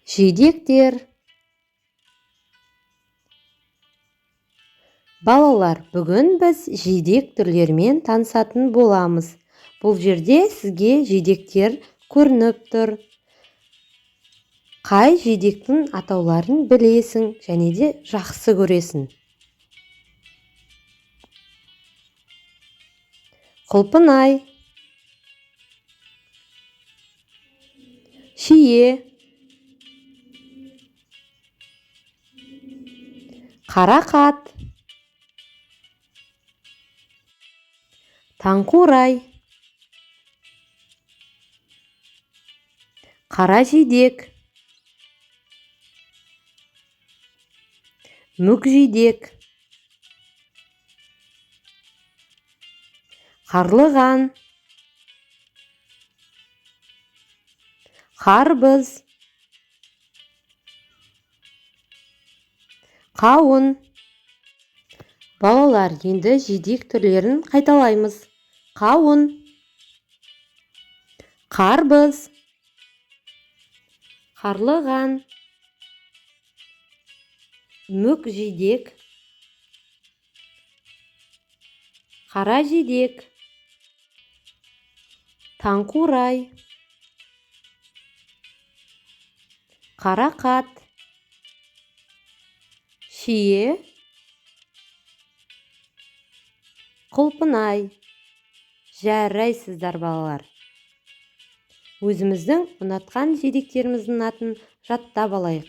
Жидектер. Балалар, бүгін біз жидек түрлерімен танысатын боламыз. Бұл жерде сізге жидектер көрініп тұр. Қай жидектің атауларын білесің және де жақсы көресің? Құлпынай, шие, қарақат, таңқурай, қара жидек, мүк жидек, қарлыған, қарбыз, қауын. Балалар, енді жидек түрлерін қайталаймыз. Қауын, қарбыз, қарлыған, мүк жидек, қара жидек, таңқурай, қарақат, шие, құлпынай. Жарайсыздар, балалар. Өзіміздің ұнатқан жидектеріміздің атын жаттап алайық.